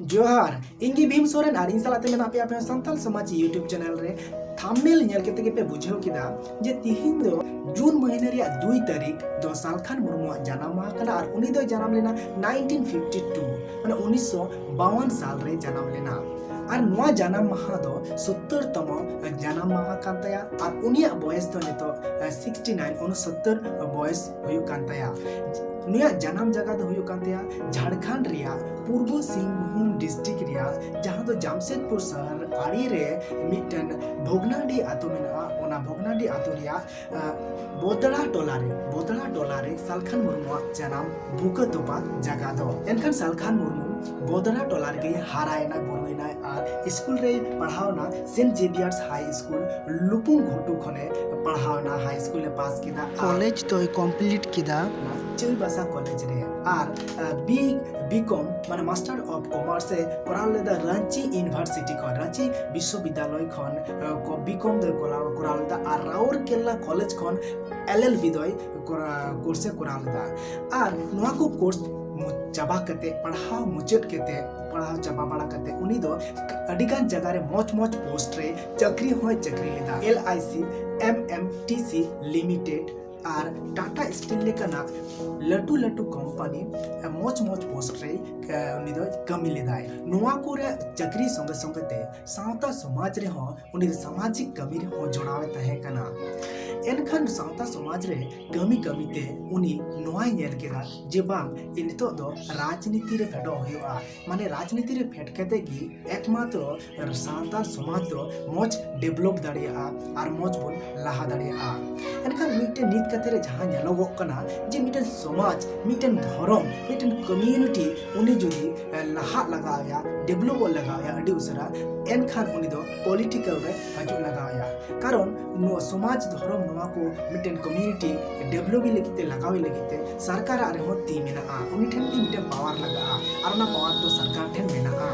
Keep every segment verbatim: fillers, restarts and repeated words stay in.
ᱡᱚᱦᱟᱨ, ᱤᱧ ᱜᱮ ᱵᱷᱤᱢ ᱥᱚᱨᱮᱱ ᱟᱨ ᱤᱧ ᱥᱟᱞᱟᱜ ᱛᱮ ᱢᱮᱱᱟᱜ ᱯᱮᱭᱟ ᱟᱯᱮ ᱥᱟᱱᱛᱟᱲ ᱥᱚᱢᱟᱡᱽ YouTube channel ᱨᱮ᱾ Thumbnail ᱧᱮᱞ ᱠᱟᱛᱮ ᱜᱮᱯᱮ ᱵᱩᱡᱷᱟᱹᱣ ᱠᱮᱫᱟ ᱡᱮ ᱛᱤᱦᱤᱧ ᱫᱚ ᱡᱩᱱ ᱢᱟᱹᱦᱱᱟᱹ ᱨᱮᱭᱟᱜ ᱫᱩᱭ ᱛᱟᱹᱨᱤᱠᱷ ᱫᱚ ᱥᱟᱞᱠᱷᱟᱱ ᱢᱩᱨᱢᱩᱣᱟᱜ ᱡᱟᱱᱟᱢ ᱢᱟᱦᱟ ᱠᱟᱱᱟ ᱟᱨ ᱩᱱᱤ ᱫᱚᱭ ᱡᱟᱱᱟᱢ ᱞᱮᱱᱟ nineteen fifty two, ᱢᱟᱱᱮ ᱩᱱᱤᱥᱥᱚ ᱵᱟᱣᱟᱱ ᱥᱟᱞ ᱨᱮ ᱡᱟᱱᱟᱢ ᱞᱮᱱᱟ᱾ ᱟᱨ ᱱᱚᱣᱟ ᱡᱟᱱᱟᱢ ᱢᱟᱦᱟ ᱫᱚ ᱥᱳᱛᱛᱳᱨ ᱛᱚᱢᱚ ᱡᱟᱱᱟᱢ ᱢᱟᱦᱟ ᱠᱟᱱ ᱛᱟᱭᱟ ᱟᱨ ᱩᱱᱤᱭᱟᱜ ᱵᱚᱭᱮᱥ ᱫᱚ ᱱᱤᱛᱚᱜ sixty nine, ᱩᱱᱩᱥᱚᱛᱛᱚᱨ ᱵᱚᱭᱮᱥ ᱦᱩᱭᱩᱜ ᱠᱟᱱ ᱛᱟᱭᱟ᱾ ᱱᱩᱭᱟᱜ ᱡᱟᱱᱟᱢ ᱡᱟᱭᱜᱟ ᱫᱚ ᱦᱩᱭᱩᱜ ᱠᱟᱱ ᱛᱟᱭᱟ ᱡᱷᱟᱲᱠᱷᱚᱸᱰ ᱨᱮᱭᱟᱜ ᱯᱩᱨᱵᱚ ᱥᱤᱝᱵᱷᱩᱢ district ᱨᱮᱭᱟᱜ, ᱡᱟᱦᱟᱸ ᱫᱚ ᱡᱟᱢᱥᱮᱫᱽᱯᱩᱨ ᱥᱚᱦᱚᱨ ᱟᱲᱮ ᱨᱮ ᱢᱤᱫᱴᱮᱱ ᱵᱷᱚᱜᱽᱱᱟᱰᱤ ᱟᱛᱳ ᱢᱮᱱᱟᱜᱼᱟ᱾ ᱚᱱᱟ ᱵᱷᱚᱜᱽᱱᱟᱰᱤ ᱟᱛᱳ ᱨᱮᱭᱟᱜ, ᱟᱸ, ᱵᱚᱫᱲᱟ ᱴᱚᱞᱟ ᱨᱮ, ᱵᱚᱫᱲᱟ ᱴᱚᱞᱟ ᱨᱮ ᱥᱟᱞᱠᱷᱟᱱ ᱢᱩᱨᱢᱩᱣᱟᱜ ᱡᱟᱱᱟᱢ ᱵᱩᱠᱟᱹ ᱛᱚᱯᱟ ᱡᱟᱭᱜᱟ ᱫᱚ᱾ ᱮᱱᱠᱷᱟᱱ ᱥᱟᱞᱠᱷᱟᱱ ᱢᱩᱨᱢᱩ ᱵᱚᱫᱲᱟ ᱴᱚᱞᱟ ᱨᱮᱜᱮᱭ ᱦᱟᱨᱟᱭᱮᱱᱟ, ᱵᱩᱨᱩᱭᱮᱱᱟᱭ ᱟᱨ ᱥᱠᱩᱞ ᱨᱮᱭ ᱯᱟᱲᱦᱟᱣᱱᱟ, Saint Xavier's High School, ᱞᱩᱯᱩᱝ ᱜᱷᱩᱴᱩ ᱠᱷᱚᱱᱮ ᱯᱟᱲᱦᱟᱣᱱᱟ, high school ᱮ ᱯᱟᱥ ᱠᱮᱫᱟ ᱟᱨ ᱠᱚᱞᱮᱡᱽ ᱫᱚᱭ complete ᱠᱮᱫᱟ᱾ ᱪᱟᱹᱭᱵᱟᱥᱟ ᱠᱚᱞᱮᱡᱽ ᱨᱮ᱾ ᱟᱨ, ᱟᱸ, B, B.Com, ᱢᱟᱱᱮ Master of Commerce ᱮ ᱠᱚᱨᱟᱣ ᱞᱮᱫᱟ ᱨᱟᱺᱪᱤ University ᱠᱷᱚᱱ, ᱨᱟᱺᱪᱤ ᱵᱤᱥᱥᱚᱵᱤᱫᱽᱫᱟᱞᱚᱭ ᱠᱷᱚᱱ, ᱟᱸ, ᱠᱚ-, B.Com ᱫᱚᱭ ᱠᱚᱨᱟᱣ, ᱠᱚᱨᱟᱣ ᱞᱮᱫᱟ ᱟᱨ ᱨᱟᱣᱩᱨᱠᱮᱞᱟ ᱠᱚᱞᱮᱡᱽ ᱠᱷᱚᱱ L L B ᱫᱚᱭ ᱠᱚᱨᱟ-, course ᱮ ᱠᱚᱨᱟᱣ ᱞᱮᱫᱟ᱾ ᱟᱨ ᱱᱚᱣᱟ ᱠᱚ course ᱢᱩ-, ᱪᱟᱵᱟ ᱠᱟᱛᱮ, ᱯᱟᱲᱦᱟᱣ ᱢᱩᱪᱟᱹᱫ ᱠᱟᱛᱮ, ᱯᱟᱲᱦᱟᱣ ᱪᱟᱵᱟ ᱵᱟᱲᱟ ᱠᱟᱛᱮ ᱩᱱᱤ ᱫᱚ ᱟᱹᱰᱤᱜᱟᱱ ᱡᱟᱭᱜᱟ ᱨᱮ ᱢᱚᱡᱽ ᱢᱚᱡᱽ post ᱨᱮ ᱪᱟᱹᱠᱨᱤ ᱦᱚᱸᱭ ᱪᱟᱹᱠᱨᱤ ᱞᱮᱫᱟ᱾ L I C, M M T C Limited R Tata Steel ᱞᱮᱠᱟᱱᱟᱜ ᱞᱟᱹᱴᱩ ᱞᱟᱹᱴᱩ company ᱢᱚᱡᱽ ᱢᱚᱡᱽ post ᱨᱮ, ᱮ, ᱩᱱᱤ ᱫᱚ ᱠᱟᱹᱢᱤ ᱞᱮᱫᱟᱭ᱾ ᱱᱚᱣᱟ ᱠᱚᱨᱮ ᱪᱟᱹᱠᱨᱤ ᱥᱚᱸᱜᱮ ᱥᱚᱸᱜᱮ ᱛᱮ ᱥᱟᱶᱛᱟ ᱥᱚᱢᱟᱡᱽ ᱨᱮᱦᱚᱸ ᱩᱱᱤ ᱫᱚ ᱥᱟᱢᱟᱡᱤᱠ ᱠᱟᱹᱢᱤ ᱨᱮᱦᱚᱸ ᱡᱚᱲᱟᱣ ᱮ ᱛᱟᱦᱮᱸ ᱠᱟᱱᱟ᱾ ᱮᱱᱠᱷᱟᱱ ᱥᱟᱶᱛᱟ ᱥᱚᱢᱟᱡᱽ ᱨᱮ ᱠᱟᱹᱢᱤ ᱠᱟᱹᱢᱤ ᱛᱮ ᱩᱱᱤ ᱱᱚᱣᱟᱭ ᱧᱮᱞ ᱠᱮᱫᱟ ᱡᱮ ᱵᱟᱝ, ᱱᱤᱛᱚᱜ ᱫᱚ ᱨᱟᱡᱽᱱᱤᱛᱤ ᱨᱮ ᱯᱷᱮᱰᱚᱜ ᱦᱩᱭᱩᱜᱼᱟ᱾ ᱢᱟᱱᱮ ᱨᱟᱡᱽᱱᱤᱛᱤ ᱨᱮ ᱯᱷᱮᱰ ᱠᱟᱛᱮ ᱜᱮ ᱮᱠᱢᱟᱛᱨᱚ ᱥᱟᱱᱛᱟᱲ ᱥᱚᱢᱟᱡᱽ ᱫᱚ ᱢᱚᱡᱽ develop ᱫᱟᱲᱮᱭᱟᱜᱼᱟ ᱟᱨ ᱢᱚᱡᱽ ᱵᱚᱱ ᱞᱟᱦᱟ ᱫᱟᱲᱮᱭᱟᱜᱼᱟ᱾ ᱮᱱᱠᱷᱟᱱ ᱢᱤᱫᱴᱮᱱ ᱱᱤᱛ ᱠᱟᱛᱮ ᱨᱮ ᱡᱟᱦᱟᱸ ᱧᱮᱞᱚᱜᱚᱜ ᱠᱟᱱᱟ ᱡᱮ ᱢᱤᱫᱴᱮᱱ ᱥᱚᱢᱟᱡᱽ, ᱢᱤᱫᱴᱮᱱ ᱫᱷᱚᱨᱚᱢ, ᱢᱤᱫᱴᱮᱱ community ᱩᱱᱤ ᱡᱩᱫᱤ, ᱮ, ᱞᱟᱦᱟᱜ ᱞᱟᱜᱟᱣᱮᱭᱟ, developᱚᱜ ᱞᱟᱜᱟᱣᱮᱭᱟ ᱟᱹᱰᱤ ᱩᱥᱟᱹᱨᱟ, ᱮᱱᱠᱷᱟᱱ ᱩᱱᱤ ᱫᱚ political ᱨᱮ ᱦᱤᱡᱩᱜ ᱞᱟᱜᱟᱣᱮᱭᱟ᱾ ᱠᱟᱨᱚᱱ ᱱᱚᱣᱟ ᱥᱚᱢᱟᱡᱽ, ᱫᱷᱚᱨᱚᱢ, ᱱᱚᱣᱟ ᱠᱚ ᱢᱤᱫᱴᱮᱱ community developᱤ ᱞᱟᱹᱜᱤᱫ ᱛᱮ, ᱞᱟᱜᱟᱣᱤ ᱞᱟᱹᱜᱤᱫ ᱛᱮ ᱥᱚᱨᱠᱟᱨᱟᱜ ᱨᱮᱦᱚᱸ ᱛᱤ ᱢᱮᱱᱟᱜᱼᱟ᱾ ᱩᱱᱤ ᱴᱷᱮᱱ ᱜᱮ ᱢᱤᱫᱴᱮᱱ power ᱞᱟᱜᱟᱜᱼᱟ ᱟᱨ ᱚᱱᱟ power ᱫᱚ ᱥᱚᱨᱠᱟᱨ ᱴᱷᱮᱱ ᱢᱮᱱᱟᱜᱼᱟ᱾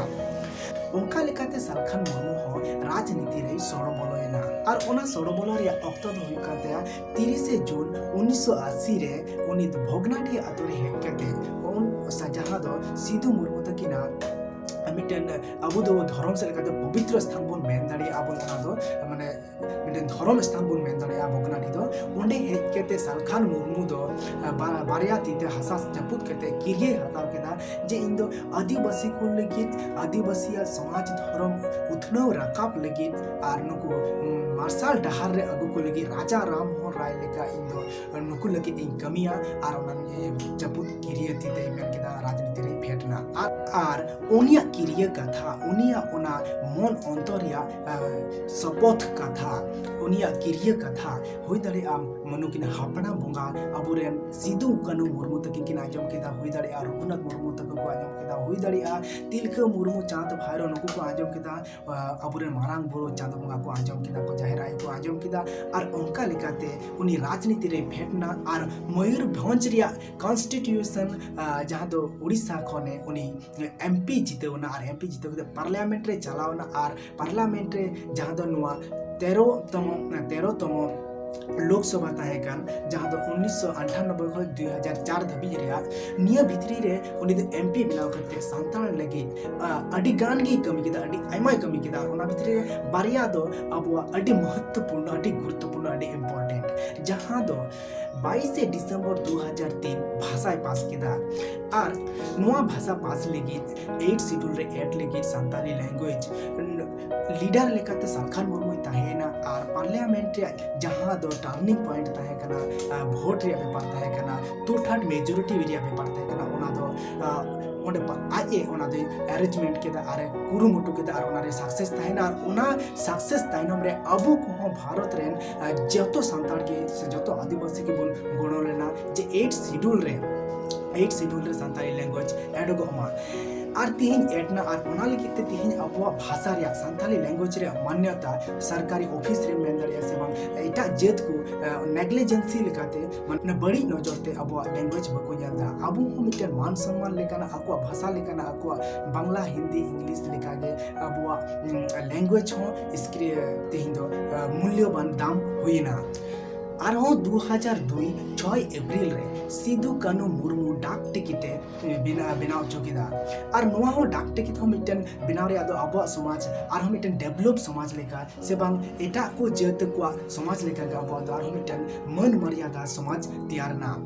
ᱚᱱᱠᱟ ᱞᱮᱠᱟᱛᱮ ᱥᱟᱞᱠᱷᱟᱱ ᱢᱩᱨᱢᱩ ᱦᱚᱸ ᱨᱟᱡᱽᱱᱤᱛᱤ ᱨᱮᱭ ᱥᱚᱲᱚ ᱵᱚᱞᱚᱭᱮᱱᱟ᱾ ᱟᱨ ᱚᱱᱟ ᱥᱚᱲᱚ ᱵᱚᱞᱚ ᱨᱮᱭᱟᱜ ᱚᱠᱛᱚ ᱫᱚ ᱦᱩᱭᱩᱜ ᱠᱟᱱ ᱛᱟᱭᱟ ᱛᱤᱨᱤᱥᱮ ᱡᱩᱱ ᱩᱱᱤᱥᱥᱚ ᱟᱥᱤ ᱨᱮ᱾ ᱩᱱᱤ ᱫᱚ ᱵᱷᱚᱜᱽᱱᱟᱰᱤ ᱟᱛᱳ ᱨᱮ ᱦᱮᱡ ᱠᱟᱛᱮ ᱩᱱ ᱥᱟ-, ᱡᱟᱦᱟᱸ ᱫᱚ ᱥᱤᱫᱩ ᱢᱩᱨᱢᱩ ᱛᱟᱹᱠᱤᱱᱟᱜ ᱢᱤᱫᱴᱮᱱ ᱟᱵᱚ ᱫᱚ ᱫᱷᱚᱨᱚᱢ ᱥᱮᱫ ᱞᱮᱠᱟᱛᱮ ᱯᱚᱵᱤᱛᱨᱚ ᱥᱛᱷᱟᱱ ᱵᱚᱱ ᱢᱮᱱ ᱫᱟᱲᱮᱭᱟᱜᱼᱟ ᱵᱚᱱ, ᱚᱱᱟ ᱫᱚ ᱢᱟᱱᱮ ᱢᱤᱫᱴᱮᱱ ᱫᱷᱚᱨᱚᱢ ᱥᱛᱷᱟᱱ ᱵᱚᱱ ᱢᱮᱱ ᱫᱟᱲᱮᱭᱟᱜᱼᱟ ᱵᱷᱚᱜᱽᱱᱟᱰᱤ ᱫᱚ᱾ ᱚᱸᱰᱮ ᱦᱮᱡ ᱠᱟᱛᱮ ᱥᱟᱞᱠᱷᱟᱱ ᱢᱩᱨᱢᱩ ᱫᱚ ᱵᱟᱨᱭᱟ ᱛᱤ ᱛᱮ ᱦᱟᱥᱟ ᱡᱟᱹᱯᱩᱫ ᱠᱟᱛᱮ ᱠᱤᱨᱭᱟᱹ ᱦᱟᱛᱟᱣ ᱠᱮᱫᱟ ᱡᱮ ᱤᱧ ᱫᱚ ᱟᱹᱫᱤᱵᱟᱹᱥᱤ ᱠᱚ ᱞᱟᱹᱜᱤᱫ, ᱟᱹᱫᱤᱵᱟᱹᱥᱤᱭᱟᱜ ᱥᱚᱢᱟᱡᱽ ᱫᱷᱚᱨᱚᱢ ᱩᱛᱱᱟᱹᱣ ᱨᱟᱠᱟᱵ ᱞᱟᱹᱜᱤᱫ ᱟᱨ ᱱᱩᱠᱩ ᱢᱟᱨᱥᱟᱞ ᱰᱟᱦᱟᱨ ᱨᱮ ᱟᱹᱜᱩ ᱠᱚ ᱞᱟᱹᱜᱤᱫ ᱨᱟᱡᱟ ᱨᱟᱢ ᱢᱳᱦᱚᱱ ᱨᱟᱭ ᱞᱮᱠᱟ ᱤᱧ ᱫᱚ ᱱᱩᱠᱩ ᱞᱟᱹᱜᱤᱫ ᱤᱧ ᱠᱟᱹᱢᱤᱭᱟ᱾ ᱟᱨ ᱚᱱᱟ ᱡᱟᱹᱯᱩᱫ ᱠᱤᱨᱭᱟᱹ ᱛᱤ ᱛᱮᱭ ᱢᱮᱱ ᱠᱮᱫᱟ, ᱨᱟᱡᱽᱱᱤᱛᱤ ᱨᱮᱭ ᱯᱷᱮᱰ ᱮᱱᱟ᱾ ᱟᱨ, ᱟᱨ ᱩᱱᱤᱭᱟᱜ ᱠᱤᱨᱭᱟᱹ ᱠᱟᱛᱷᱟ, ᱩᱱᱤᱭᱟᱜ ᱚᱱᱟ ᱢᱚᱱ ᱚᱱᱛᱚᱨ ᱨᱮᱭᱟᱜ ᱥᱚᱯᱚᱛᱷ ᱠᱟᱛᱷᱟ, ᱩᱱᱤᱭᱟᱜ ᱠᱤᱨᱭᱟᱹ ᱠᱟᱛᱷᱟ ᱦᱩᱭ ᱫᱟᱲᱮᱭᱟᱜᱼᱟ ᱱᱩᱠᱤᱱ ᱦᱟᱯᱲᱟᱢ ᱵᱚᱸᱜᱟ ᱟᱵᱚᱨᱮᱱ ᱥᱤᱫᱩ ᱠᱟᱹᱱᱩ ᱢᱩᱨᱢᱩ ᱛᱟᱹᱠᱤᱱ ᱠᱤᱱ ᱟᱸᱡᱚᱢ ᱠᱮᱫᱟ, ᱦᱩᱭ ᱫᱟᱲᱮᱭᱟᱜᱼᱟ ᱨᱚᱜᱷᱩᱱᱟᱛᱷ ᱢᱩᱨᱢᱩ ᱛᱟᱠᱚ ᱠᱚ ᱟᱸᱡᱚᱢ ᱠᱮᱫᱟ, ᱦᱩᱭ ᱫᱟᱲᱮᱭᱟᱜᱼᱟ ᱛᱤᱞᱠᱟᱹ ᱢᱩᱨᱢᱩ, ᱪᱟᱸᱫᱽ ᱵᱷᱟᱭᱨᱳ ᱱᱩᱠᱩ ᱠᱚ ᱟᱸᱡᱚᱢ ᱠᱮᱫᱟ, ᱟᱵᱚᱨᱮᱱ ᱢᱟᱨᱟᱝ ᱵᱩᱨᱩ ᱪᱟᱸᱫᱚ ᱵᱚᱸᱜᱟ ᱠᱚ ᱟᱸᱡᱚᱢ ᱠᱮᱫᱟ ᱠᱚ, ᱡᱟᱦᱮᱨ ᱟᱭᱳ ᱠᱚ ᱟᱸᱡᱚᱢ ᱠᱮᱫᱟ᱾ ᱟᱨ ᱚᱱᱠᱟ ᱞᱮᱠᱟᱛᱮ ᱩᱱᱤ ᱨᱟᱡᱽᱱᱤᱛᱤ ᱨᱮᱭ ᱯᱷᱮᱰ ᱮᱱᱟ ᱟᱨ ᱢᱚᱭᱩᱨᱵᱷᱚᱸᱡᱽ ᱨᱮᱭᱟᱜ ᱠᱚᱱᱥᱴᱤᱴᱤᱭᱩᱥᱚᱱ, ᱡᱟᱦᱟᱸ ᱫᱚ ᱩᱲᱤᱥᱥᱟ ᱠᱷᱚᱱᱮ ᱩᱱᱤ ᱮᱢᱯᱤ ᱡᱤᱛᱟᱹᱣ ᱮᱱᱟ ᱟᱨ ᱮᱢᱯᱤ ᱡᱤᱛᱟᱹᱣ ᱠᱟᱛᱮ ᱯᱟᱨᱞᱟᱢᱮᱱᱴ ᱨᱮ ᱪᱟᱞᱟᱣ ᱮᱱᱟ᱾ ᱟᱨ ᱯᱟᱨᱞᱟᱢᱮᱱᱴ ᱨᱮ ᱡᱟᱦᱟᱸ ᱫᱚ ᱱᱚᱣᱟ ᱛᱮᱨᱚ ᱛᱚᱢᱚ, ᱛᱮᱨᱚ ᱛᱚᱢᱚ ᱞᱳᱠᱥᱚᱵᱷᱟ ᱛᱟᱦᱮᱸ ᱠᱟᱱ, ᱡᱟᱦᱟᱸ ᱫᱚ ᱩᱱᱤᱥᱥᱚ ᱟᱴᱷᱟᱱᱚᱵᱵᱳᱭ ᱠᱷᱚᱱ ᱫᱩ ᱦᱟᱡᱟᱨ ᱪᱟᱨ ᱫᱷᱟᱹᱵᱤᱡ ᱨᱮᱭᱟᱜ, ᱱᱤᱭᱟᱹ ᱵᱷᱤᱛᱨᱤ ᱨᱮ ᱩᱱᱤ ᱫᱚ ᱮᱢᱯᱤ ᱵᱮᱱᱟᱣ ᱠᱟᱛᱮ ᱥᱟᱱᱛᱟᱲ ᱞᱟᱹᱜᱤᱫ ᱟᱹᱰᱤ ᱜᱟᱱ ᱜᱮᱭ ᱠᱟᱹᱢᱤ ᱠᱮᱫᱟ, ᱟᱹᱰᱤ ᱟᱭᱢᱟᱭ ᱠᱟᱹᱢᱤ ᱠᱮᱫᱟ᱾ ᱟᱨ ᱚᱱᱟ ᱵᱷᱤᱛᱨᱤ ᱨᱮ ᱵᱟᱨᱭᱟ ᱫᱚ ᱟᱵᱚᱣᱟᱜ ᱟᱹᱰᱤ ᱢᱚᱦᱚᱛᱛᱚᱯᱩᱨᱱᱚ, ᱟᱹᱰᱤ ᱜᱩᱨᱩᱛᱛᱚᱯᱩᱨᱱᱚ, ᱟᱹᱰᱤ ᱤᱢᱯᱚᱨᱴᱮᱱᱴ, ᱡᱟᱦᱟᱸ ᱫᱚ ᱵᱟᱭᱤᱥᱮ ᱰᱤᱥᱮᱢᱵᱚᱨ ᱫᱩ ᱦᱟᱡᱟᱨ ᱛᱤᱱ ᱵᱷᱟᱥᱟᱭ ᱯᱟᱥ ᱠᱮᱫᱟ᱾ ᱟᱨ ᱱᱚᱣᱟ ᱵᱷᱟᱥᱟ ᱯᱟᱥ ᱞᱟᱹᱜᱤᱫ ᱮᱭᱤᱴ ᱥᱤᱰᱩᱞ ᱨᱮ ᱮᱰ ᱞᱟᱹᱜᱤᱫ ᱥᱟᱱᱛᱟᱞᱤ ᱞᱮᱝᱜᱩᱭᱮᱡᱽ ᱞᱤᱰᱟᱨ ᱞᱮᱠᱟᱛᱮ ᱥᱟᱞᱠᱷᱟᱱ ᱢᱩᱨᱢᱩᱭ ᱛᱟᱦᱮᱸᱭᱮᱱᱟ᱾ ᱟᱨ ᱯᱟᱨᱞᱤᱭᱟᱢᱮᱱᱴ ᱨᱮᱭᱟᱜ ᱡᱟᱦᱟᱸ ᱫᱚ ᱴᱟᱨᱱᱤᱝ ᱯᱚᱭᱮᱱᱴ ᱛᱟᱦᱮᱸ ᱠᱟᱱᱟ, ᱵᱷᱳᱴ ᱨᱮᱭᱟᱜ ᱵᱮᱯᱟᱨ ᱛᱟᱦᱮᱸ ᱠᱟᱱᱟ, ᱴᱩ ᱛᱷᱟᱨᱰ ᱢᱮᱡᱚᱨᱤᱴᱤ ᱨᱮᱭᱟᱜ ᱵᱮᱯᱟᱨ ᱛᱟᱦᱮᱸ ᱠᱟᱱᱟ, ᱚᱱᱟ ᱫᱚ ᱚᱸᱰᱮ ᱟᱡ ᱮ ᱚᱱᱟ ᱫᱚᱭ ᱮᱨᱮᱧᱡᱽᱢᱮᱱᱴ ᱠᱮᱫᱟ ᱟᱨ ᱮ ᱠᱩᱨᱩᱢᱩᱴᱩ ᱠᱮᱫᱟ ᱟᱨ ᱚᱱᱟ ᱨᱮ ᱥᱟᱠᱥᱮᱥ ᱛᱟᱦᱮᱸᱱᱟ᱾ ᱟᱨ ᱚᱱᱟ ᱥᱟᱠᱥᱮᱥ ᱛᱟᱭᱱᱚᱢ ᱨᱮ ᱟᱵᱚ ᱠᱚᱦᱚᱸ ᱵᱷᱟᱨᱚᱛ ᱨᱮᱱ ᱡᱚᱛᱚ ᱥᱟᱱᱛᱟᱲ ᱜᱮ ᱥᱮ ᱡᱚᱛᱚ ᱟᱹᱫᱤᱵᱟᱹᱥᱤ ᱜᱮᱵᱚᱱ ᱜᱚᱲᱚ ᱞᱮᱱᱟ ᱡᱮ ᱮᱭᱤᱴ ᱥᱤᱰᱩᱞ ᱨᱮ, ᱮᱭᱤᱴ ᱥᱤᱰᱩᱞ ᱨᱮ ᱥᱟᱱᱛᱟᱲᱤ ᱞᱮᱝᱜᱩᱭᱮᱡᱽ ᱮᱰᱚᱜᱚᱜ ᱢᱟ᱾ ᱟᱨ ᱛᱤᱦᱤᱧ ᱮᱰ ᱮᱱᱟ ᱟᱨ ᱚᱱᱟ ᱞᱟᱹᱜᱤᱫ ᱛᱮ ᱛᱤᱦᱤᱧ ᱟᱵᱚᱣᱟᱜ ᱵᱷᱟᱥᱟ ᱨᱮᱭᱟᱜ, ᱥᱟᱱᱛᱟᱲᱤ ᱞᱮᱝᱜᱩᱭᱮᱡᱽ ᱨᱮᱭᱟᱜ ᱢᱟᱱᱱᱚᱛᱟ ᱥᱚᱨᱠᱟᱨᱤ ᱚᱯᱷᱤᱥ ᱨᱮᱢ ᱢᱮᱱ ᱫᱟᱲᱮᱭᱟᱜᱼᱟ ᱥᱮ ᱵᱟᱝ, ᱮᱴᱟᱜ ᱡᱟᱹᱛ ᱠᱚ ᱱᱮᱜᱽᱞᱤᱡᱮᱱᱥᱤ ᱞᱮᱠᱟᱛᱮ, ᱢᱟᱱᱮ ᱵᱟᱹᱲᱤᱡ ᱱᱚᱡᱚᱨ ᱛᱮ ᱟᱵᱚᱣᱟᱜ ᱞᱮᱝᱜᱩᱭᱮᱡᱽ ᱵᱟᱠᱚ ᱧᱮᱞ ᱮᱫᱟ᱾ ᱟᱵᱚ ᱦᱚᱸ ᱢᱤᱫᱴᱮᱱ ᱢᱟᱱ ᱥᱚᱱᱢᱟᱱ ᱞᱮᱠᱟᱱᱟᱜ, ᱟᱠᱚᱣᱟᱜ ᱵᱷᱟᱥᱟ ᱞᱮᱠᱟᱱᱟᱜ, ᱟᱠᱚᱣᱟᱜ ᱵᱟᱝᱞᱟ, ᱦᱤᱱᱫᱤ, ᱤᱝᱞᱤᱥ ᱞᱮᱠᱟᱜᱮ ᱟᱵᱚᱣᱟᱜ ᱞᱮᱝᱜᱩᱭᱮᱡᱽ ᱦᱚᱸ ᱛᱤᱦᱤᱧ ᱫᱚ ᱢᱩᱞᱞᱚᱵᱟᱱ ᱫᱟᱢ ᱦᱩᱭᱮᱱᱟ᱾ ᱟᱨᱦᱚᱸ ᱫᱩ ᱦᱟᱡᱟᱨ ᱫᱩᱭ ᱪᱷᱚᱭ ᱮᱯᱨᱤᱞ ᱨᱮ ᱥᱤᱫᱩ ᱠᱟᱹᱱᱩ ᱢᱩᱨᱢᱩ ᱰᱟᱠ ᱴᱤᱠᱤᱴ ᱮ ᱵᱮᱱᱟ-, ᱵᱮᱱᱟᱣ ᱦᱚᱪᱚ ᱠᱮᱫᱟ᱾ ᱟᱨ ᱱᱚᱣᱟ ᱦᱚᱸ ᱰᱟᱠ ᱴᱤᱠᱤᱴ ᱦᱚᱸ ᱢᱤᱫᱴᱮᱱ ᱵᱮᱱᱟᱣ ᱨᱮᱭᱟᱜ ᱫᱚ ᱟᱵᱚᱣᱟᱜ ᱥᱚᱢᱟᱡᱽ ᱟᱨᱦᱚᱸ ᱢᱤᱫᱴᱮᱱ ᱰᱮᱵᱷᱞᱚᱯ ᱥᱚᱢᱟᱡᱽ ᱞᱮᱠᱟ ᱥᱮ ᱵᱟᱝ ᱮᱴᱟᱜ ᱠᱚ ᱡᱟᱹᱛ ᱠᱚᱣᱟᱜ ᱥᱚᱢᱟᱡᱽ ᱞᱮᱠᱟᱜᱮ ᱟᱵᱚᱣᱟᱜ ᱫᱚ ᱟᱨᱦᱚᱸ ᱢᱤᱫᱴᱮᱱ ᱢᱟᱹᱱ ᱢᱚᱨᱭᱟᱫᱟ ᱥᱚᱢᱟᱡᱽ ᱛᱮᱭᱟᱨ ᱮᱱᱟ᱾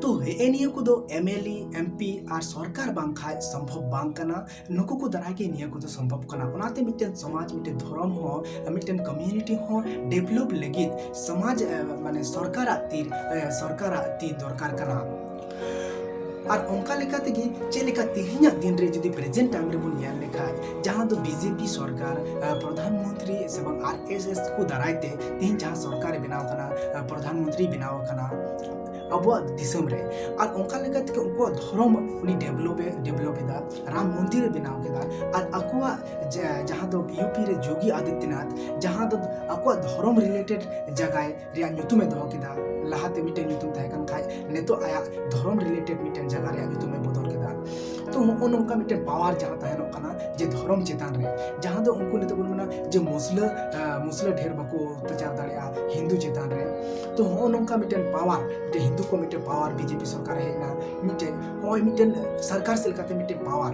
ᱛᱚ ᱦᱮᱸ ᱱᱤᱭᱟᱹ ᱠᱚᱫᱚ M L A, M P R ᱥᱚᱨᱠᱟᱨ ᱵᱟᱝᱠᱷᱟᱡ ᱥᱚᱢᱵᱷᱚᱵ ᱵᱟᱝ ᱠᱟᱱᱟ᱾ ᱱᱩᱠᱩ ᱠᱚ ᱫᱟᱨᱟᱭ ᱜᱮ ᱱᱤᱭᱟᱹ ᱠᱚᱫᱚ ᱥᱚᱢᱵᱷᱚᱵ ᱠᱟᱱᱟ᱾ ᱚᱱᱟᱛᱮ ᱢᱤᱫᱴᱮᱱ ᱥᱚᱢᱟᱡᱽ, ᱢᱤᱫᱴᱮᱱ ᱫᱷᱚᱨᱚᱢ ᱦᱚᱸ, ᱢᱤᱫᱴᱮᱱ ᱠᱚᱢᱤᱭᱩᱱᱤᱴᱤ ᱦᱚᱸ ᱰᱮᱵᱷᱞᱚᱯ ᱞᱟᱹᱜᱤᱫ ᱥᱚᱢᱟᱡᱽ, ᱮ, ᱢᱟᱱᱮ ᱥᱚᱨᱠᱟᱨᱟᱜ ᱛᱤ, ᱮ, ᱥᱚᱨᱠᱟᱨᱟᱜ ᱛᱤ ᱫᱚᱨᱠᱟᱨ ᱠᱟᱱᱟ᱾ ᱟᱨ ᱚᱱᱠᱟ ᱞᱮᱠᱟ ᱛᱮᱜᱮ ᱪᱮᱫ ᱞᱮᱠᱟ ᱛᱮᱦᱮᱧᱟᱜ ᱫᱤᱱ ᱨᱮ ᱡᱩᱫᱤ ᱯᱨᱮᱡᱮᱱᱴ ᱴᱟᱭᱤᱢ ᱨᱮᱵᱚᱱ ᱧᱮᱞ ᱞᱮᱠᱷᱟᱡ, ᱡᱟᱦᱟᱸ ᱫᱚ ᱵᱤ ᱡᱮ ᱯᱤ ᱥᱚᱨᱠᱟᱨ, ᱮ, ᱯᱨᱚᱫᱷᱟᱱ ᱢᱚᱱᱛᱨᱤ ᱥᱮ ᱵᱟᱝ ᱟᱨ ᱮᱥ ᱮᱥ ᱠᱚ ᱫᱟᱨᱟᱭ ᱛᱮ ᱛᱮᱦᱮᱧ ᱡᱟᱦᱟᱸ ᱥᱚᱨᱠᱟᱨ ᱮ ᱵᱮᱱᱟᱣ ᱠᱟᱱᱟ, ᱮ, ᱯᱨᱚᱫᱷᱟᱱ ᱢᱚᱱᱛᱨᱤ ᱵᱮᱱᱟᱣ ᱟᱠᱟᱱᱟ ᱟᱵᱚᱣᱟᱜ ᱫᱤᱥᱚᱢ ᱨᱮ, ᱟᱨ ᱚᱱᱠᱟ ᱞᱮᱠᱟ ᱛᱮᱜᱮ ᱩᱱᱠᱩᱣᱟᱜ ᱫᱷᱚᱨᱚᱢ ᱩᱱᱤ ᱰᱮᱵᱷᱞᱚᱯ ᱮ ᱰᱮᱵᱷᱞᱚᱯ ᱮᱫᱟ, ᱨᱟᱢ ᱢᱚᱱᱫᱤᱨ ᱮ ᱵᱮᱱᱟᱣ ᱠᱮᱫᱟ, ᱟᱨ ᱟᱠᱚᱣᱟᱜ ᱡᱟ-, ᱡᱟᱦᱟᱸ ᱫᱚ ᱭᱩ ᱯᱤ ᱨᱮ ᱡᱳᱜᱤ ᱟᱫᱤᱛᱭᱚᱱᱟᱛᱷ ᱡᱟᱦᱟᱸ ᱫᱚ ᱟᱠᱚᱣᱟᱜ ᱫᱷᱚᱨᱚᱢ ᱨᱤᱞᱮᱴᱮᱰ ᱡᱟᱭᱜᱟ ᱨᱮᱭᱟᱜ ᱧᱩᱛᱩᱢ ᱮ ᱫᱚᱦᱚ ᱠᱮᱫᱟ᱾ ᱞᱟᱦᱟᱛᱮ ᱢᱤᱫᱴᱮᱱ ᱧᱩᱛᱩᱢ ᱛᱟᱦᱮᱸ ᱠᱟᱱ ᱠᱷᱟᱡ, ᱱᱤᱛᱚᱜ ᱟᱭᱟᱜ ᱫᱷᱚᱨᱚᱢ ᱨᱤᱞᱮᱴᱮᱰ ᱢᱤᱫᱴᱮᱱ ᱡᱟᱭᱜᱟ ᱨᱮᱭᱟᱜ ᱧᱩᱛᱩᱢ ᱮ ᱵᱚᱫᱚᱞ ᱠᱮᱫᱟ᱾ ᱛᱚ ᱱᱚᱜᱼᱚ ᱱᱚᱝᱠᱟ ᱢᱤᱫᱴᱮᱱ ᱯᱟᱣᱟᱨ ᱡᱟᱦᱟᱸ ᱛᱟᱦᱮᱱᱚᱜ ᱠᱟᱱᱟ ᱡᱮ ᱫᱷᱚᱨᱚᱢ ᱪᱮᱛᱟᱱ ᱨᱮ, ᱡᱟᱦᱟᱸ ᱫᱚ ᱩᱱᱠᱩ ᱱᱤᱛᱚᱜ ᱵᱚᱱ ᱢᱮᱱᱟ ᱡᱮ ᱢᱩᱥᱞᱟᱹ, ᱟᱸ, ᱢᱩᱥᱞᱟᱹ ᱰᱷᱮᱨ ᱵᱟᱠᱚ ᱚᱛᱛᱟᱪᱟᱨ ᱫᱟᱲᱮᱭᱟᱜᱼᱟ ᱦᱤᱱᱫᱩ ᱪᱮᱛᱟᱱ ᱨᱮ᱾ ᱛᱚ ᱱᱚᱜᱼᱚ ᱱᱚᱝᱠᱟ ᱢᱤᱫᱴᱮᱱ ᱯᱟᱣᱟᱨ, ᱢᱤᱫᱴᱮᱱ ᱦᱤᱱᱫᱩ ᱠᱚ ᱢᱤᱫᱴᱮᱱ ᱯᱟᱣᱟᱨ ᱵᱤ ᱡᱮ ᱯᱤ ᱥᱚᱨᱠᱟᱨ ᱦᱮᱡ ᱮᱱᱟ, ᱢᱤᱫᱴᱮᱱ ᱱᱚᱜᱼᱚᱭ ᱢᱤᱫᱴᱮᱱ ᱥᱚᱨᱠᱟᱨ ᱥᱮᱫ ᱞᱮᱠᱟᱛᱮ ᱢᱤᱫᱴᱮᱱ ᱯᱟᱣᱟᱨ᱾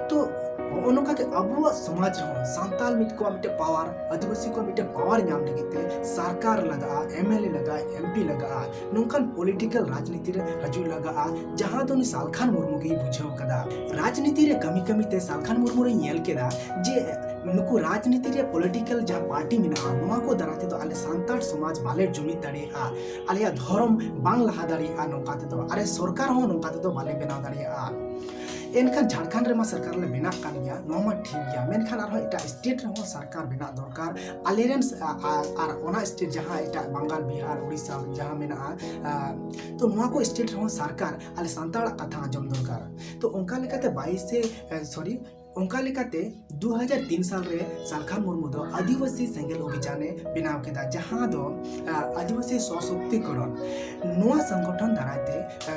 ᱛᱚ ᱱᱚᱜᱼᱚ ᱱᱚᱝᱠᱟ ᱜᱮ ᱟᱵᱚᱣᱟᱜ ᱥᱚᱢᱟᱡᱽ ᱨᱮᱦᱚᱸ ᱥᱟᱱᱛᱟᱞ ᱢᱤᱫ ᱠᱚᱣᱟᱜ ᱢᱤᱫᱴᱮᱱ ᱯᱟᱣᱟᱨ, ᱟᱹᱫᱤᱵᱟᱹᱥᱤ ᱠᱚᱣᱟᱜ ᱢᱤᱫᱴᱮᱱ ᱯᱟᱣᱟᱨ ᱧᱟᱢ ᱞᱟᱹᱜᱤᱫ ᱛᱮ ᱥᱚᱨᱠᱟᱨ ᱞᱟᱜᱟᱜᱼᱟ, ᱮᱢ ᱮᱞ ᱮ ᱞᱟᱜᱟᱜᱼᱟ, ᱮᱢ ᱯᱤ ᱞᱟᱜᱟᱜᱼᱟ, ᱱᱚᱝᱠᱟᱱ ᱯᱚᱞᱤᱴᱤᱠᱟᱞ ᱨᱟᱡᱽᱱᱤᱛᱤ ᱨᱮ ᱦᱤᱡᱩᱜ ᱞᱟᱜᱟᱜᱼᱟ, ᱡᱟᱦᱟᱸ ᱫᱚ ᱩᱱᱤ ᱥᱟᱞᱠᱷᱟᱱ ᱢᱩᱨᱢᱩ ᱜᱮᱭ ᱵᱩᱡᱷᱟᱹᱣ ᱠᱟᱫᱟ᱾ ᱨᱟᱡᱽᱱᱤᱛᱤ ᱨᱮ ᱠᱟᱹᱢᱤ ᱠᱟᱹᱢᱤ ᱛᱮ ᱥᱟᱞᱠᱷᱟᱱ ᱢᱩᱨᱢᱩ ᱨᱮᱧ ᱧᱮᱞ ᱠᱮᱫᱟ ᱡᱮ ᱱᱩᱠᱩ ᱨᱟᱡᱽᱱᱤᱛᱤ ᱨᱮ ᱯᱚᱞᱤᱴᱤᱠᱟᱞ ᱡᱟᱦᱟᱸ ᱯᱟᱨᱴᱤ ᱢᱮᱱᱟᱜᱼᱟ, ᱱᱚᱣᱟ ᱠᱚ ᱫᱟᱨᱟᱭ ᱛᱮᱫᱚ ᱟᱞᱮ ᱥᱟᱱᱛᱟᱲ ᱥᱚᱢᱟᱡᱽ ᱵᱟᱞᱮ ᱡᱩᱢᱤᱫ ᱫᱟᱲᱮᱭᱟᱜᱼᱟ, ᱟᱞᱮᱭᱟᱜ ᱫᱷᱚᱨᱚᱢ ᱵᱟᱝ ᱞᱟᱦᱟ ᱫᱟᱲᱮᱭᱟᱜᱼᱟ, ᱱᱚᱝᱠᱟ ᱛᱮᱫᱚ ᱟᱞᱮ ᱥᱚᱨᱠᱟᱨ ᱦᱚᱸ ᱱᱚᱝᱠᱟ ᱛᱮᱫᱚ ᱵᱟᱞᱮ ᱵᱮᱱᱟᱣ ᱫᱟᱲᱮᱭᱟᱜᱼᱟ᱾ ᱮᱱᱠᱷᱟᱱ ᱡᱷᱟᱲᱠᱷᱚᱸᱰ ᱨᱮᱢᱟ ᱥᱚᱨᱠᱟᱨ ᱞᱮ ᱵᱮᱱᱟᱜ ᱠᱟᱱ ᱜᱮᱭᱟ, ᱱᱚᱣᱟ ᱢᱟ ᱴᱷᱤᱠ ᱜᱮᱭᱟ, ᱢᱮᱱᱠᱷᱟᱱ ᱟᱨᱦᱚᱸ ᱮᱴᱟᱜ ᱥᱴᱮᱴ ᱨᱮᱦᱚᱸ ᱥᱚᱨᱠᱟᱨ ᱵᱮᱱᱟᱜ ᱫᱚᱨᱠᱟᱨ᱾ ᱟᱞᱮᱨᱮᱱ ᱥ-, ᱟ-, ᱟ-, ᱟᱨ ᱚᱱᱟ ᱥᱴᱮᱴ ᱡᱟᱦᱟᱸ ᱮᱴᱟᱜ ᱵᱟᱝᱜᱟᱞ, ᱵᱤᱦᱟᱨ, ᱩᱲᱤᱥᱥᱟ ᱡᱟᱦᱟᱸ ᱢᱮᱱᱟᱜᱼᱟ, ᱟ, ᱛᱚ ᱱᱚᱣᱟ ᱠᱚ ᱥᱴᱮᱴ ᱨᱮᱦᱚᱸ ᱥᱚᱨᱠᱟᱨ ᱟᱞᱮ ᱥᱟᱱᱛᱟᱲᱟᱜ ᱠᱟᱛᱷᱟ ᱟᱸᱡᱚᱢ ᱫᱚᱨᱠᱟᱨ᱾ ᱛᱚ ᱚᱱᱠᱟ ᱞᱮᱠᱟᱛᱮ ᱵᱟᱭᱤᱥᱮ, ᱮ, ᱥᱚᱨᱤ, ᱚᱱᱠᱟ ᱞᱮᱠᱟᱛᱮ ᱫᱩ ᱦᱟᱡᱟᱨ ᱛᱤᱱ ᱥᱟᱞ ᱨᱮ ᱥᱟᱞᱠᱷᱟᱱ ᱢᱩᱨᱢᱩ ᱫᱚ ᱟᱹᱫᱤᱵᱟᱹᱥᱤ ᱥᱮᱸᱜᱮᱞ ᱚᱵᱷᱤᱡᱟᱱ ᱮ ᱵᱮᱱᱟᱣ ᱠᱮᱫᱟ, ᱡᱟᱦᱟᱸ ᱫᱚ, ᱟ, ᱟᱹᱫᱤᱵᱟᱹᱥᱤ ᱥᱚᱥᱚᱠᱛᱤᱠᱚᱨᱚᱱ, ᱱᱚᱣᱟ ᱥᱚᱝᱜᱚᱴᱷᱚᱱ ᱫᱟᱨᱟᱭ ᱛᱮ, ᱟ,